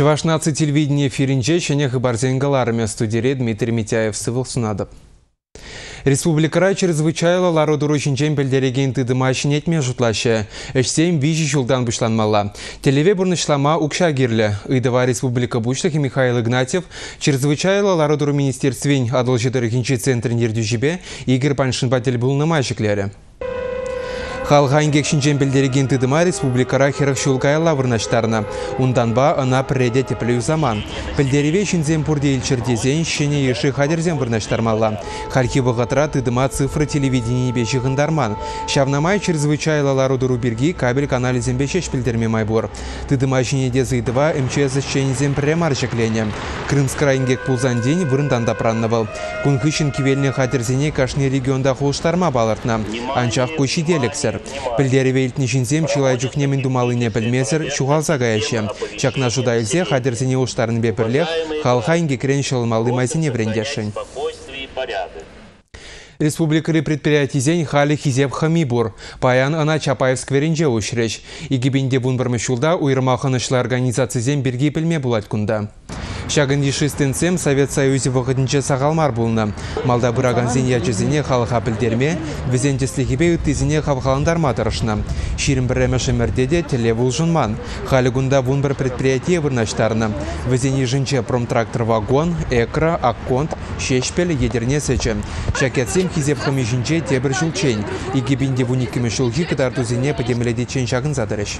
Чӑваш наци телевидени эфирӗнче ҫӗнӗ хыпарсен кӑларӑмӗ студире Дмитрий Митяев сывлӑх сунатӑп. Республикӑра чрезвычайлӑ лару-тӑру ҫинчен пӗлтерекен тытӑма ҫӗнетме шутлаҫҫӗ. Ӗҫсем виҫӗ ҫултан пуҫланмалла. Тӗллеве пурнӑҫлама укҫа кирлӗ. Ыйтӑва республика Пуҫлӑхӗ Михаил Игнатьев Чрезвычайлӑ лару-тӑру министерствин Атӑлҫи тӑрӑхӗнчи центрӗн ертӳҫипе Игорь Паньшинпа тӗл пулнӑ май ҫӗклерӗ. Халӑха инкек ҫинчен пӗлтерекен тытӑма республикӑра 40 ҫул каялла вырнаҫтарнӑ. Унтанпа ӑна пӗрре те тӗплӗ юсаман. Пӗлтерӗве ҫынсем пурте илччӗр тесен ҫӗнӗ йышши хатӗрсем вырнаҫтармалла. Хальхи вӑхӑтра тытӑма цифра телевиденийӗпе ҫыхӑнтарман. Ҫавна май чрезвычайлӑ лару-тӑру пирки кабель каналӗсемпе ҫеҫ пӗлтерме май пур. Тытӑма ҫӗнетес ыйтӑва МЧС ӗҫченӗсем пӗрре мар ҫӗкленӗ. Крымскра инкек пулсан тин вырӑнтан тапраннӑ вӑл. Кун хыҫҫӑн кивелнӗ хатӗрсене кашни регионтах улӑштарма палӑртнӑ. Анчах ку ҫителӗксӗр. Пӗлтерӗве илтнӗ ҫынсем чылай чухне мӗн тумаллине пӗлмесӗр ҫухалса каяҫҫӗ. Ҫакна шута илсе хатӗрсене улӑштарнипе пӗрлех халӑха инкекрен ҫӑлмалли майсене вӗрентесшӗн. Республикӑри предприятисен халӗ хисеп хӑми пур. Паян ӑна Чапаев скверӗнче уҫрӗҫ. 2011 ҫулта уйрӑмах ӑнӑҫлӑ организацисем пирки пӗлме пулать кунта. Ҫакӑн йышши стендсем Совет Союзӗ вӑхӑтӗнче сахал мар пулнӑ. Малта пыракансен ячӗсене халӑха пӗлтерме, вӗсен тӗслӗхӗпе ыттисене хавхалантарма тӑрӑшнӑ. 21-мӗш ӗмӗрте те тӗллев улшӑнман. Халӗ кунта 11 предприятие вырнаҫтарнӑ. Вӗсен йышӗнче промтрактор-вагон, Экра, Акконд, Ҫеҫпӗл, Етӗрне сӗчӗ. Ҫак ятсем Хисеп хӑми ҫинче тепӗр ҫулччен, 2012 ҫулхи кӑтартусене пӗтӗмлетиччен ҫакӑнса тӑрӗҫ.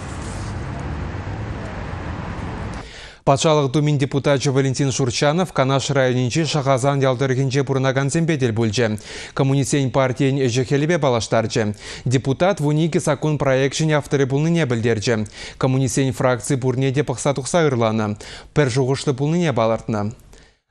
Патшалӑх Думин депутачӗ Валентин Шурчанов Канаш районӗнчи Шӑхасан ял тӑрӑхӗнче пурӑнакансемпе тӗл пулчӗ. Коммунистсен партийӗн ӗҫӗ-хӗлӗпе паллаштарчӗ. Депутат 12 саккун проекчӗн авторӗ пулнине пӗлтерчӗ. Коммунистсен фракци пурне те пӑхса тухса ырланӑ. Пӗр шухӑшлӑ пулнине палӑртнӑ.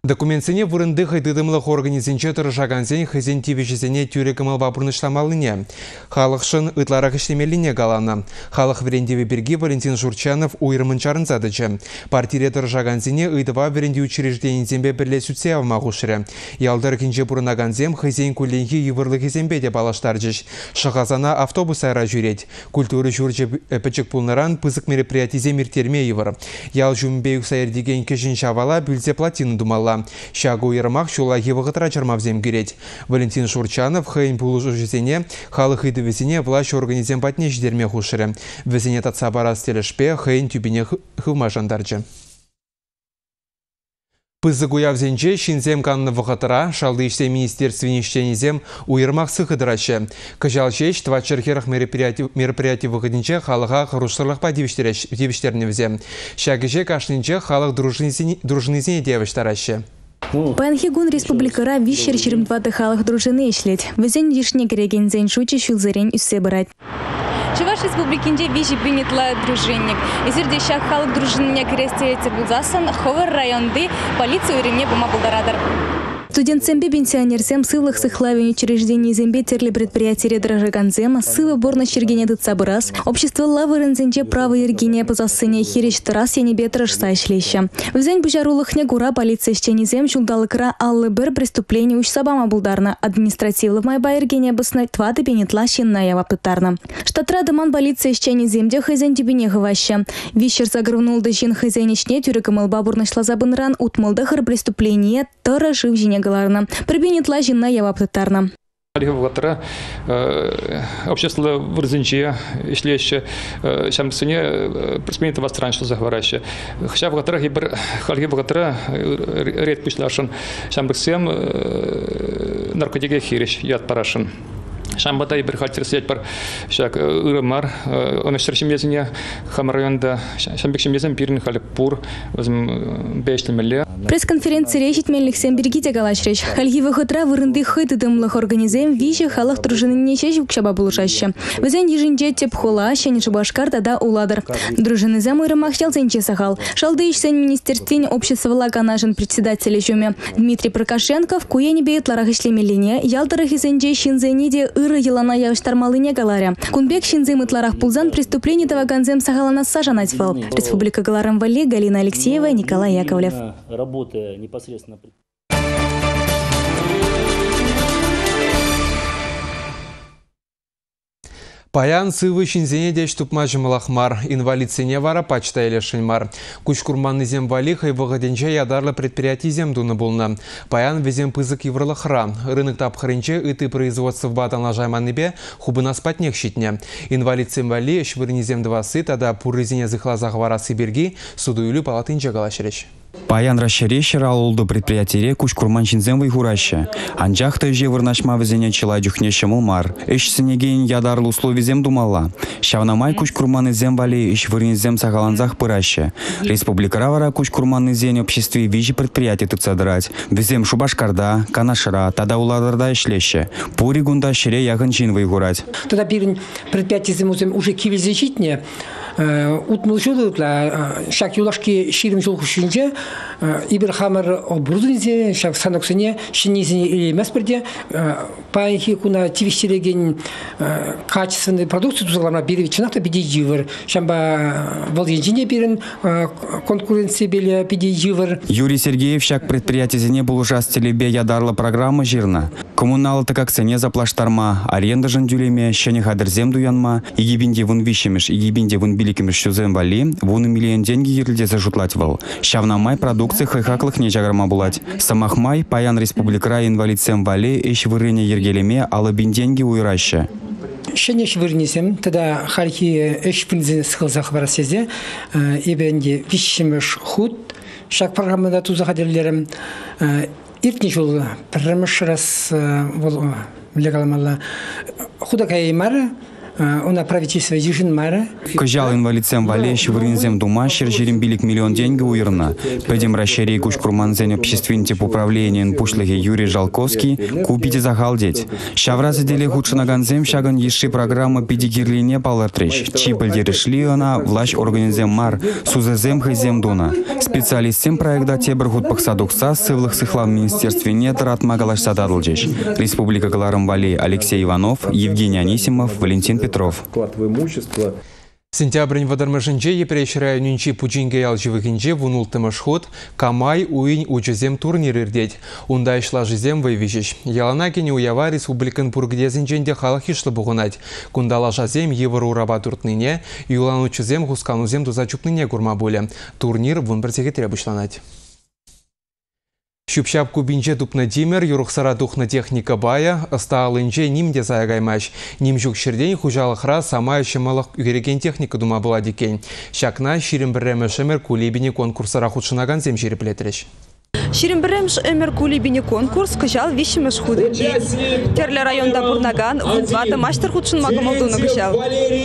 Документсене вырӑнти хӑйтытӑмлӑх органӗсенче тӑрӑшакансен хӑйсен тивӗҫӗсене тӳрӗ кӑмӑлпа пурнӑҫламаллине, халӑхшӑн ытларах ӗҫлемеллине каланӑ. Халӑх вӗрентӗвӗ пирки Валентин Шурчанов уйрӑммӑн чарӑнса тӑчӗ. Партире тӑрӑшакансене ыйтӑва вӗрентӳ учрежденийӗсемпе пӗрле сӳтсе явма хушрӗ. Ял тӑрӑхӗнче пурӑнакансем хӑйсен кулленхи йывӑрлӑхӗсемпе те паллаштарчӗҫ. Шӑхасана автобус сайра ҫӳрет. Культура ҫурчӗ пӗчӗк пулнӑран пысӑк мероприятисем ирттерме йывӑр. Ял ҫумӗпе юхса иртекен Кӗҫӗн Ҫавала пӳлсе плотина тумалла. Ҫакӑ уйрӑмах ҫуллахи вӑхӑтра чӑрмавсем кӳрет. Валентин Шурчанов хӑйӗн пулӑшуҫисене халӑх ыйтӑвӗсене влаҫ органӗсем патне ҫитерме хушрӗ. Вӗсене татса парас тӗлӗшпе хӑйӗн тӳпине хывма шантарчӗ. Пысӑк уявсенче ҫынсем каннӑ вӑхӑтра Шалти ӗҫсен министерствин ӗҫченӗсем уйрӑмах сыхӑ тӑраҫҫӗ. Кӑҫал ҫеҫ 440 мероприяти вӑхӑтӗнче халӑха хӑрушсӑрлӑхпа тивӗҫтернӗ вӗсем. Ҫак ӗҫе кашнинчех халӑх дружинисене те явӑҫтараҫҫӗ. Паянхи кун республикӑра 324 халӑх дружини ӗҫлет. Вӗсен йышне кӗрекенсен шучӗ ҫулсерен ӳссе пырать. Чӑваш Республикинче 3000 ытла дружинник. Эсир те ҫак халӑх дружинине кӗрес теетӗр пулсассӑн хӑвӑр районти полици уйрӑмне пыма пултаратӑр. Студентсемпе пенсионерсем сывлӑх сыхлавӗн учрежденийӗсемпе тӗрлӗ предприятире тӑрӑшакансем сывӑ пурнӑҫ йӗркине тытса пырас, обществӑлла вырӑнсенче право йӗркине пӑсассине хирӗҫ тӑрас енӗпе тӑрӑшса ӗҫлеҫҫӗ. Вӗсен пуҫарулӑхне кура полици ӗҫченӗсем ҫулталӑкра 51 преступлени уҫса пама пултарнӑ, административлӑ майпа йӗркене пӑснӑ 4 000 ытла ҫынна явап тыттарнӑ. Штатра тӑман полици ӗҫченӗсем те хӑйсен тӳпине хываҫҫӗ. 386 ҫын хӑйсен ӗҫне тӳрӗ кӑмӑлпа пурнӑҫласа пынӑран 69 преступление тӑрӑ шыв ҫине кӑларнӑ, 1 000 ытла ҫынна явап тыттарнӑ. Хальхи вӑхӑтра обществӑлла вырӑнсенче ӗҫлеҫҫӗ, ҫамрӑксене преступлени тӑвасран ҫӑлса хӑвараҫҫӗ. Ҫав вӑхӑтрах эпир хальхи вӑхӑтра рейд пуҫласшӑн, ҫамрӑксем наркотике хирӗҫ ят парасшӑн. Ҫавӑнпа та эпир халь тӗрӗслетпӗр ҫак ырӑ мар ӑнӑҫсӑр ҫемьесене хамӑр районта. Ҫавӑн пек ҫемьесем пирӗн халь пур, вӗсемпе ӗҫлемелле. Пресс-конференцире ҫитменлӗхсем пирки те калаҫрӗҫ. Хальхи вӑхӑтра вырӑнти хӑй тытӑмлӑх органӗсем виҫӗ халӑх дружинине ҫеҫ укҫапа пулӑшаҫҫӗ. Вӗсен йышӗнче тӗп хула, Ҫӗнӗ Шупашкар тата Улатӑр. Дружинӑсем уйрӑмах ялсенче сахал. Шалти ӗҫсен министерствин обществӑлла канашӗн председателӗ ҫумӗ Дмитрий Прокошенков ку енӗпе ытларах ӗҫлемеллине, ял тӑрӑхӗсенче ҫынсене те ырӑ йӑлана явӑҫтармаллине каларӗ. Кун пек ҫынсем ытларах пулсан преступлени тӑвакансем сахалланасса шанать вӑл. Республика кӑларӑм валли Галина Алексеева, Николай Яковлев. Паян сывӑ ҫынсене те ӗҫ тупма ҫӑмӑлах мар, инвалидсене вара пач та илесшӗн мар. Куҫ курманнисем валли хӑй вӑхӑтӗнче ятарлӑ предприятисем тунӑ пулнӑ. Паян вӗсем пысӑк йывӑрлӑхра. Рынок тапхӑрӗнче ытти производствӑпа танлашайманнипе хупӑнас патнех ҫитнӗ. Инвалидсем валли ӗҫ вырӑнӗсем тӑвасси тата пуррисене сыхласа хӑварасси пирки суту-илӳ палатинче калаҫрӗҫ. Паян Раҫҫейре 150 предприятире куҫ курман ҫынсем вӑй хураҫҫӗ. Анчах та ӗҫе вырнаҫма вӗсене чылай чухне ҫӑмӑл мар. Ӗҫ сӗнекен ятарлӑ условисем тумалла. Ҫавна май куҫ курманнисем валли ӗҫ вырӑнӗсем сахаллансах пыраҫҫӗ. Республикӑра вара куҫ курманнисен обществи виҫӗ предприяти тытса тӑрать. Вӗсем Шупашкарта, Канашра тата Улатӑрта ӗҫлеҫҫӗ. Пурӗ кунта ҫӗре яхӑн ҫын вӑй хурать. Тата пирӗн предприятисем уже кивелсе ҫитнӗ. 60 ҫул ытла ҫак юлашки 20 ҫул хушшинче эпир хамӑр оборудованисене, ҫак станоксене ҫӗннисене илейместпӗр те паянхи куна тивӗҫтерекен качественный продукци туса кӑларма пире чӑнах та питӗ йывӑр. Ҫавӑнпа вӑл енчен те пирӗн конкуренципеле питӗ йывӑр. Юрий Сергеев ҫак предприятисене пулӑшас тӗллевпе ятарлӑ программа ҫырнӑ. Коммуналлӑ тӑкаксене саплаштарма, арендӑшӑн тӳлеме, ҫӗнӗ хатӗрсем туянма 2013-мӗш, 2015-мӗш ҫулсем валли 10 миллион тенкӗ кирлӗ тесе шутлать вӑл. Ҫавна май продукци хӑйхаклӑхне чакарма пулать. Сӑмах май, паян республикӑра инвалидсем валли ӗҫ вырӑнӗ йӗркелеме 50 пин тенкӗ уйӑраҫҫӗ. Ҫӗнӗ ӗҫ вырӑнӗсем тата хальхи ӗҫ вырӑнӗсене сыхласа хӑварас тесе эпӗ ӗнтӗ виҫҫӗмӗш хут ҫак программӑна туса хатӗрлерӗм. Иртнӗ ҫул пӗрремӗш раз вӑл мӗнле каламалла хута каяймарӗ, ӑна правительство йышӑнмарӗ. Кӑҫал инвалидсем валли ӗҫ вырӑнӗсем тума 125 миллион тенкӗ уйӑрнӑ. Пӗтӗм Раҫҫейри куҫ курмансен обществин тӗп управленийӗн пуҫлӑхӗ Юрий Жалковский ку питӗ сахал тет. Ҫавра сӗтеле хутшӑнакансем ҫакӑн йышши программа питӗ кирлине палӑртрӗҫ. Чи пӗлтерӗшли ӑна влаҫ органӗсем мар, сусӑрсем хӑйсем тунӑ. Специалистсем проекта тепӗр хут пӑхса тухса Сывлӑх сыхлав министерствине тӑратма калаҫса татӑлчӗҫ. Республика кӑларӑм валли Алексей Иванов, Евгений Анисимов, Валентин Петров. Сентябрӗн вӑтӑрмӗшӗнче Йӗпреҫ районӗнчи Пучинке ял ҫывӑхӗнче вунулттӑмӗш хут Камай уйӗн учӗсем турнир иртет. Унта ӗҫ лашисем вӑй виҫӗҫ. Ялана кӗнӗ уява республикӑн пур кӗтесӗнчен те халӑх йышлӑ пухӑнать. Кунта лашасем йывӑр урапа туртнине, юланутҫӑсем хусканусем туса чупнине курма пулӗ. Турнир 11 сехетре пуҫланать. Ҫӳп-ҫап купинче тупнӑ тимӗр, юрӑхсӑра тухнӑ техника пайӗ, ӑста аллинче ним те сая каймасть. Ним ҫук ҫӗртен хуҫалӑхра самай ҫӑмӑллӑх ӳкерекен техника тума пулать иккен. Ҫакна 21-мӗш ӗмӗр Кулибини конкурсра хутшӑнакансем ҫирӗплетрӗҫ. 21-мӗш ӗмӗр Кулибини конкурс кӑҫал виҫҫӗмӗш хут иртет. Тӗрлӗ районта пурӑнакан 14 маҫтӑр хутшӑнма кӑмӑл тунӑ кӑҫал.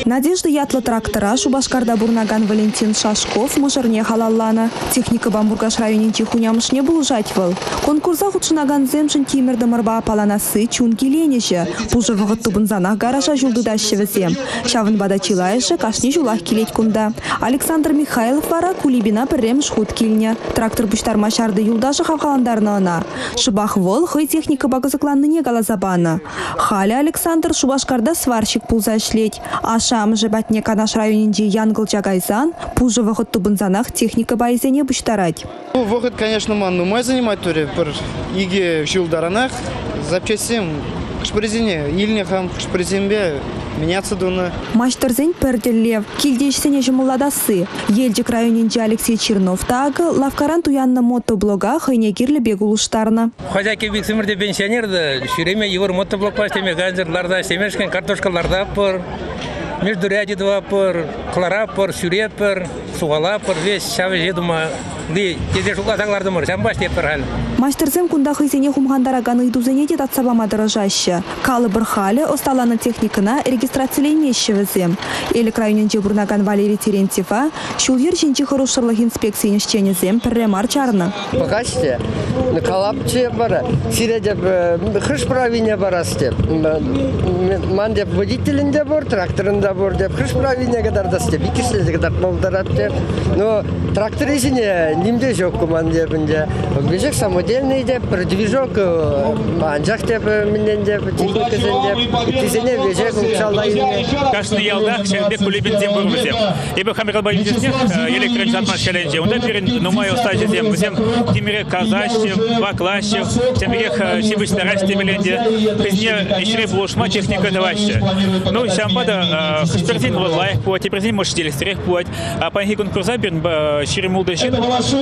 Надежда ятлӑ трактора Шупашкарта пурӑнакан Валентин Шашков мӑшӑрне халалланӑ. Техникӑпа Муркаш районӗнчи хунямӑшне пулӑшать вӑл. Конкурса хутшӑнакансемшӗн тимӗр-тӑмӑрпа аппаланасси чун киленӗҫӗ. Пушӑ вӑхӑт тупӑнсанах гаража ҫул тытаҫҫӗ вӗсем. Ҫавӑнпа та чылайӑшӗ кашни ҫулах килет кунта. Александр Михайлов вара Кулибина пӗрремӗш хут килнӗ. Трактор пуҫтарма ҫарти юлташӗ хавхалантарнӑ ӑна. Шӑпах вӑл хӑй техникӑпа кӑсӑкланнине каласа панӑ. Халӗ Александр Шупашкарта сварщик пулса ӗҫлет. Ашшӗ-амӑшӗ патне Канаш районӗнчи Янкӑлча кайсан пушӑ вӑхӑт тупӑнсанах техника пайӗсене пуҫтарать. Вӑхӑт, конечно, ман нумай занимать турӗ. Пӗр икӗ ҫул таранах запчастьсем хӑш-пӗрисене илнӗ хам, хӑш-пӗрисемпе меняться тунӑ. Маҫтӑрсен пӗр тӗллев – килти ӗҫсене ҫӑмӑллатасси. Елчӗк районӗнчи Алексей Чернов та акӑ лавккаран туяннӑ мотоблока хӑйне кирлӗ пек улӑштарнӑ. Хозяйки иксӗмӗр те пенсионер та, ҫӳреме йывӑр мотоблокпа ӗҫлеме кансӗр, ларса ӗҫлемешкӗн картошка лартатпӑр, междуряди тӑватпӑр, кӑларатпӑр, сӳретпӗр, сухалатпӑр, весь ҫав ӗҫе тума тесе шутласа кӑлартӑмӑр, ҫавӑнпа ӗҫлетпӗр халь. Маҫтӑрсем кунта хӑйсене хумхантаракан ыйтусене те татса пама тӑрӑшаҫҫӗ. Калӑпӑр, халӗ ӑсталанӑ техникӑна регистрациленмеҫҫӗ вӗсем. Элӗк районӗнче пурӑнакан Валерий Терентьева ҫул-йӗр ҫинчи хӑрушсӑрлӑх инспекцийӗн ӗҫченӗсем пӗрре мар чарнӑ. Пӑхаҫ те, калапчӗ вара, сире те хӑш правине парас теп. Ман теп водителӗн те пур, тракторӑн та пур теп, хӑш правине кӑтартас теп, иккӗшне те кӑтартма пултарать теп. Но тракторӗ ҫине Нимде жоқ куман депінде. Вешек самодельный деп, бір движок, анжақ деп, миннен деп, техникасен деп, тизене вешек укшалайын. Кашни ялдах шербек кулебензем бурвызем. Эбі хамирал байвизеснех электрон жатман шәленже. Унда пирен нумай остажезем. Візем тимире казащев, баклащев, тембегех шибыштараш темеленде. Хызне ишре булышма техника даваще. Ну, шамбада хышперзин вот лайх пуать, теперзин может делестерех пуать. А панхи конкурса бирн ширемулдышин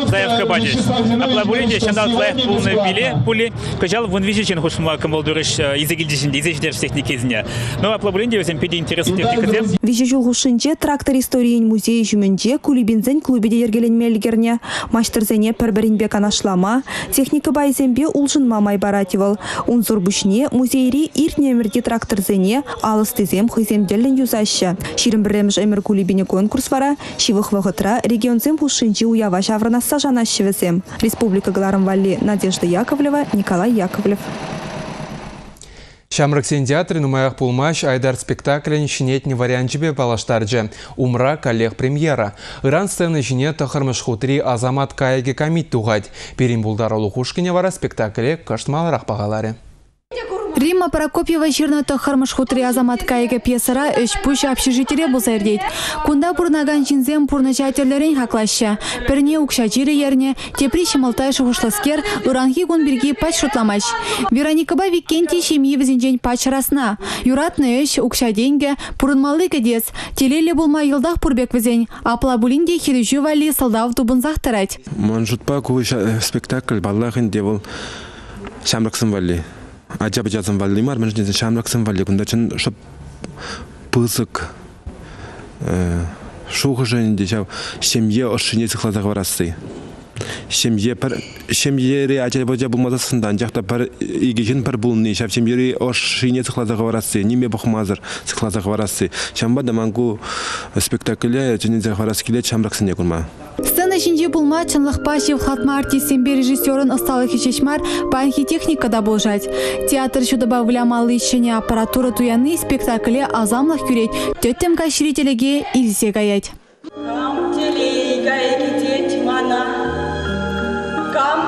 заявка бадеш. Аплабуленде шандал лайх пулны биле пули кыжал вун вижичен хушма кымылдурыш изегилдишин изеждерш техникезне. Но аплабуленде өзем пиде интересный техниказем. Виҫӗ ҫул хушшинче трактор историйӗн музейӗ ҫумӗнче Кулибинсен клубӗ те йӗркеленме ӗлкӗрнӗ. Маҫтӑрсене пӗр-пӗринпе канашлама, техника пайӗсемпе улшӑнма май парать вӑл. Унсӑр пуҫне музейри иртнӗ ӗмӗрти тракторсене алӑстисем хӑйсем тӗллӗн юсаҫҫӗ. 21-мӗш ӗмӗр Кулибинӗ конкурс вара ҫывӑх вӑхӑтра регионсем хушшинчи уява ҫаврӑнасса шанаҫҫӗ вӗсем. Республика кӑларӑм валли Надежда Яковлева, Николай Яковлев. Ҫамрӑксен театрӗ нумаях пулмасть Айдар спектаклӗн ҫӗнетнӗ варианчӗпе паллаштарчӗ. Умра каллех премьера. Ыран сцена ҫине тӑххӑрмӗш хутри Асамат кайӑкӗ камит тухать. Пирӗн пултарулӑх ушкӑнӗ вара спектакле кӑшт маларах пахаларӗ. Римма Прокопьева ҫырнӑ тӑххӑрмӗш хутри Асамат кайӑкӗ пьесӑра ӗҫ-пуҫ общежитире пулса иртет. Кунта пурӑнакан ҫынсем пурнӑҫа тӗрлӗрен хаклаҫҫӗ. Пӗрне укҫа чирӗ ернӗ, тепри ҫӑмӑлттай шухӑшлӑскер ыранхи кун пирки пач шутламасть. Вероникӑпа Викентий ҫемйи вӗсенчен пач расна. Юратнӑ ӗҫ, укҫа-тенкӗ, пурӑнмалли кӗтес. Телейлӗ пулма йӑлтах пур пек вӗсен. Апла пулин те хирӗҫӳ валли сӑлтав тупӑнсах тӑрать. Ман шутпа ку спектакль паллах ӗнтӗ вӑл ҫамрӑксем валли. Ача-пӑчасем валли мар, мӗншӗн тесен ҫамрӑксем валли кунта чӑн шӑп пысӑк шухӑшӗ ӗнтӗ ҫав ҫемье ӑшшине сыхласа хӑварасси. Ҫемье пӗр ҫемьере ача-пӑча пулмасассӑн та, анчах та пӗр икӗ ҫын пӗр пулни, ҫав ҫемьери ӑшшине сыхласа хӑварасси, ниме пӑхмасӑр сыхласа хӑварасси. Ҫавӑнпа та ман ку спектакле чӗнсе хӑварас килет ҫамрӑксене курма. Сцена ҫинче пулма чӑнлӑхпа ҫывхартма артистсемпе режиссерӑн ӑсталӑхӗ ҫеҫ мар, паянхи техника та пулӑшать. Театр ҫутӑпа вылямалли ҫӗнӗ аппаратура туянни спектакле асамлӑх кӳрет, тӗттӗм каҫри тӗлӗке илсе каять. Кам телей кайӑкӗ тет мана, кам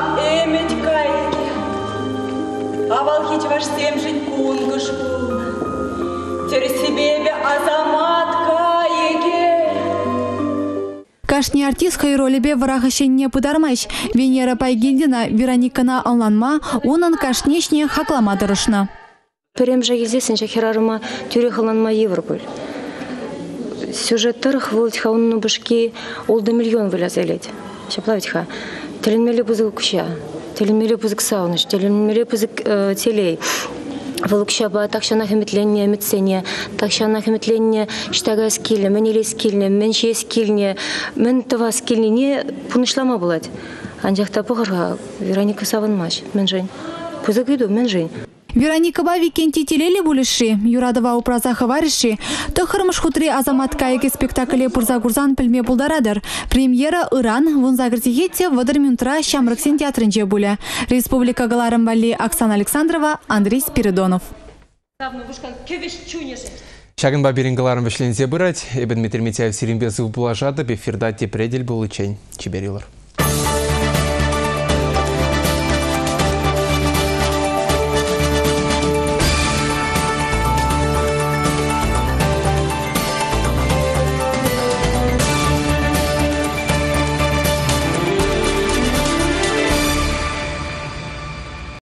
ӗмӗт кайӑкӗ. Авалхи чӑвашсемшӗн кункӑш пулнӑ. Тӗрӗссипе эпӗ асамат кайӑкӗ. Кашни артист хӑй ролӗпе вӑрах ӗҫленнине пытармасть. Венера Пайгильдина Вероникӑна ӑнланма, унӑн кашни ӗҫне хаклама тӑрӑшнӑ. Пӗрремӗше килсессӗн ҫак хӗрарӑма тӳрех ӑнланма йывӑр пуль. Сюжет тӑрӑх вӑл вӗт-ха унӑн упӑшки ултӑ миллион выляса илет. Ҫапла вӗт-ха. Тӗлӗнмелле пысӑк укҫа, тӗлӗнмелле пысӑк савӑнӑҫ, тӗлӗнмелле пысӑк телей. Вӑл укҫапа тахҫанах ӗмӗтленнӗ ӗмӗтсене, тахҫанах ӗмӗтленнӗ ӑҫта каяс килнӗ, мӗн илес килнӗ, мӗн ҫиес килнӗ, мӗн тӑвас килнине пурнӑҫлама пулать. Анчах та пӑхӑр-ха, Вероника савӑнмасть. Мӗншӗн? Пысӑк ыйту, мӗншӗн? Вероникӑпа Викентий телейлӗ пулӗҫ-ши? Юратӑва упраса хӑварӗҫ-ши? Тӑххӑрмӗш хутри Асамат кайӑкӗ спектакле пырса курсан пӗлме пултаратӑр. Премьера ыран 18 сехет те 30 минутра Ҫамрӑксен театрӗнче пулӗ. Республика кӑларӑм валли Оксана Александрова, Андрей Спиридонов. Ҫакӑнпа пирӗн кӑларӑм вӗҫленсе пырать. Эпӗ Дмитрий Митяев сирӗнпе сывпуллашатӑп. Эфирта тепре тӗл пуличчен. Чипер юлӑр.